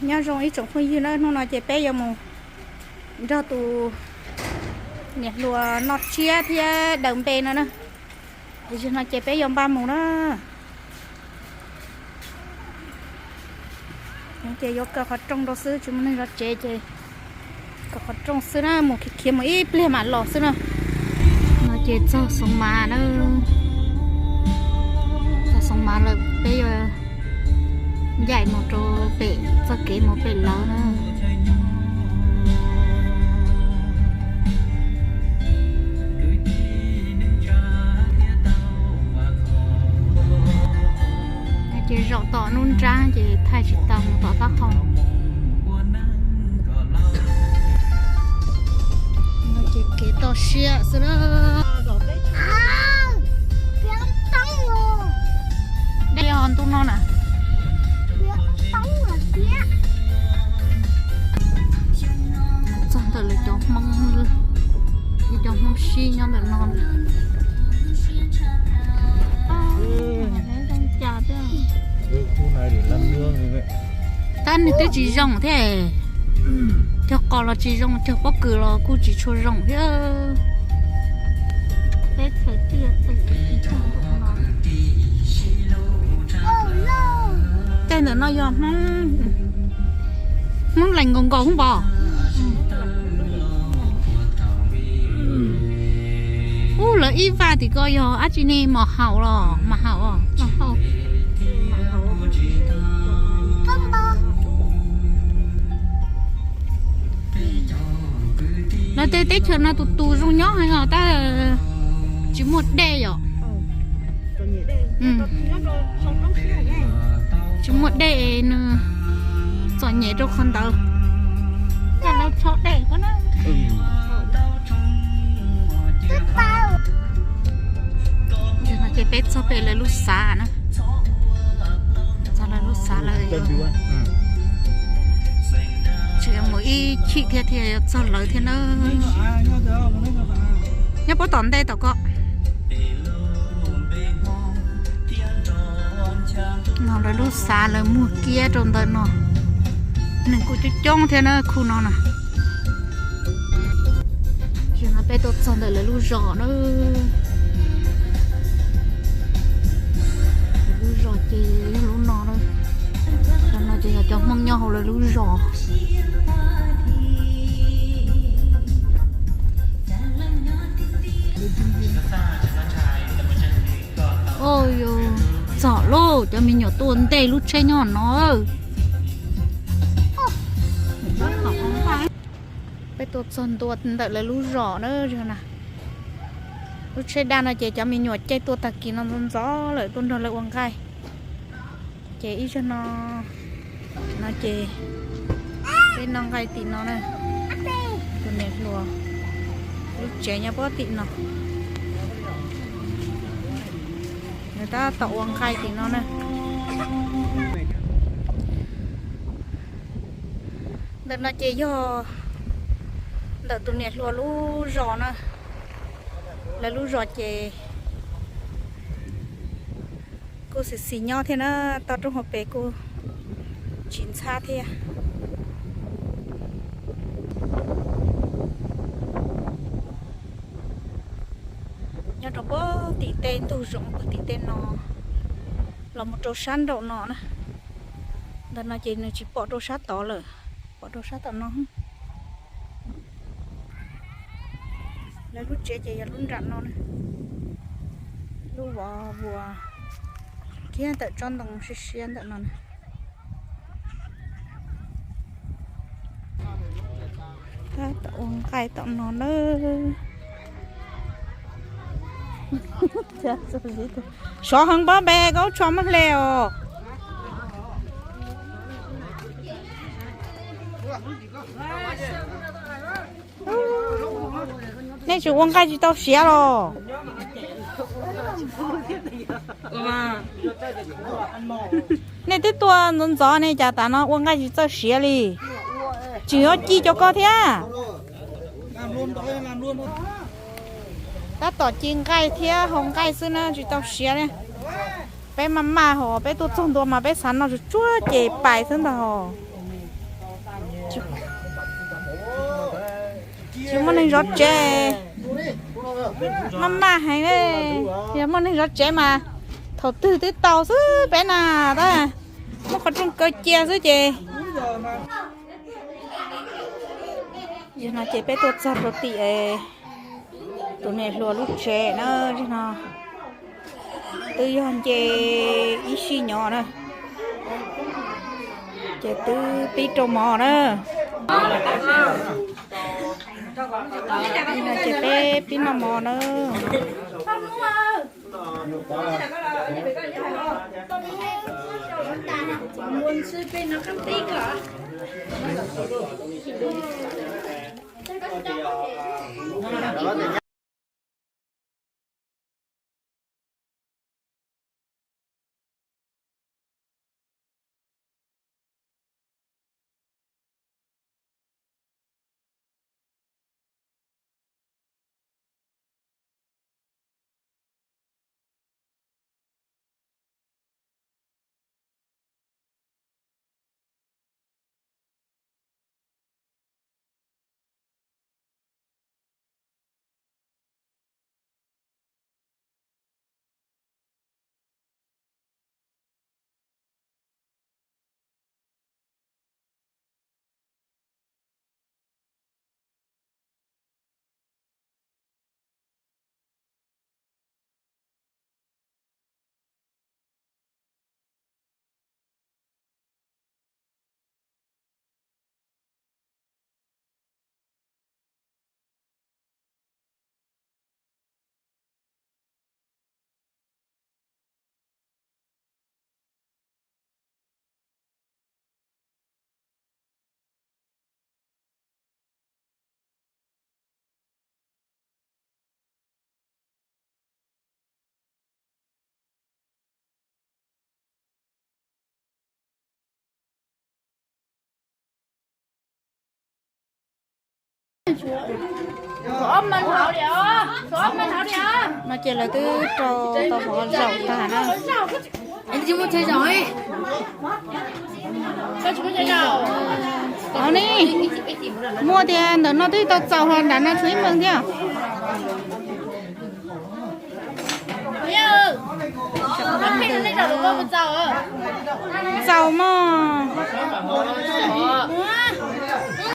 Nyob zoo ib tsoom phooj ywg na, hnub no ces peb yuav mus nrog tus niam hluas noj tsiab thiab daws npe no na. Ces zaum no ces peb yuav npaj mus na. Ces yuav kaw qhov rooj rau xwb, tsis muaj neeg zov tsev ces kaw qhov rooj xwb na, mus khiav khiav mus ib pliag mam los xwb na. No ces txog Xoo Mas na, txog Xoo Mas lawm peb yuav ncaim mus rau pem txoj kev mus pem lawv na. Ces zaum tom nruab nrab ces thaij tsis tau mus tom taub hau. Ces kev toj siab xwb na. Dej ho ntuj no na. Txog ntawm lawv cov Hmoob, cov Hmoob sib nyob ntawm no. Tab nws twb tsis zoo thiab, cog qos los tsis zoo, cog pob kws los kuj tsis tshua zoo thiab. Tej ntawm no yog Hmoob, Hmoob Lees nkaus nkaus hub npos. Ub, lawv ib vaj tim ko yog dab tsi ne, mos haum los mas haum. Lawv tej teb chaws no tus tus zoo nyob heev os, tab tsis muaj dej yom. Tsis muaj dej, nws txom nyem rau qhov ntawd. Ces peb txog pem lawv lub xav na, txog lawv lub xav lawm. Tseem yuav mus ib chim thiab thiaj yuav txog lawv thiab na. Nyob puag tom ntej tom ko. No lawv lub xav lawv muag kiab rau ntawm no, neeg kuj coob coob thiab na khu no na. Tam sim no peb tuaj txog ntawm lawv lub zos na. Lawv lub zos ces yog lub no na. Cov no ces yog cov Hmoob nyob hauv lawv lub zos. Oj, yus txog lauj, cov me nyuam tuaj ntej lub tsheb nyob no. Peb tuaj txog ntua ntawm lawv lub zos na. Lub tsheb daj no ces cov me nyuam caij tuaj tag kis no ntxov ntxov lawm tuaj nrog lawv ua nqaij. Ces ib zaug no, no ces peb noj nqaij tim no na. Tus niam hluas lub tsev nyob puag tim no. Nws tab tom ua nqaij tim no na. Ntawm no ces yog ntawm tus niam hluas lub zos na. Lawv lub zos ces kuj xis xis nyob thiab na, toj roob hauv pes kuj tsis ntxhab thiab. Nyob rau puag tim tej ntug zoov puag tim tej no los mus rau sab nraum no na. Ntawm no ces nws tsis pom rau sab tod lawm, pom rau sab tom no. Lawv lub tsev ces yog lub nram no na, lub vov vuas kiag ntawm tsob ntoo siab siab ntawm no na. Tab tom ua nqaij tom no na. Sov heev pob npe koj ub tsho muab hle os. Nej tseem ua nqaij tsis tau siav los? Nej twb tuaj ntxov ntxov ne cas tas no ua nqaij tsis txawj siav li? Tseem yuav ci cov ko thiab. Tab tom ci nqaij thiab hau nqaij xwb na, tsis tau siav li. Peb maj maj hos peb tuaj txog ntua mas peb xav noj tsuag tsuag ces pais xwb ntag hos. Tsis muaj neeg zov tsev, maj maj heev li. Yog muaj neeg zov tsev mas thaum twg twb tau xwb peb na, tab muab qhov rooj kaw cia xwb ces. Yog no ces peb tuaj txog rau tim tus niam hluas lub tsev na, no twb yog nce ib sij nyob na, ces twb pib rau mov na. Ces peb pib noj mov na. No ces lawv twb rau tau hauv zaum tag na. Au ni, muaj tias ntawm no twb tau txaus ho nram no tshuav ib mees thiab. Txaus mog.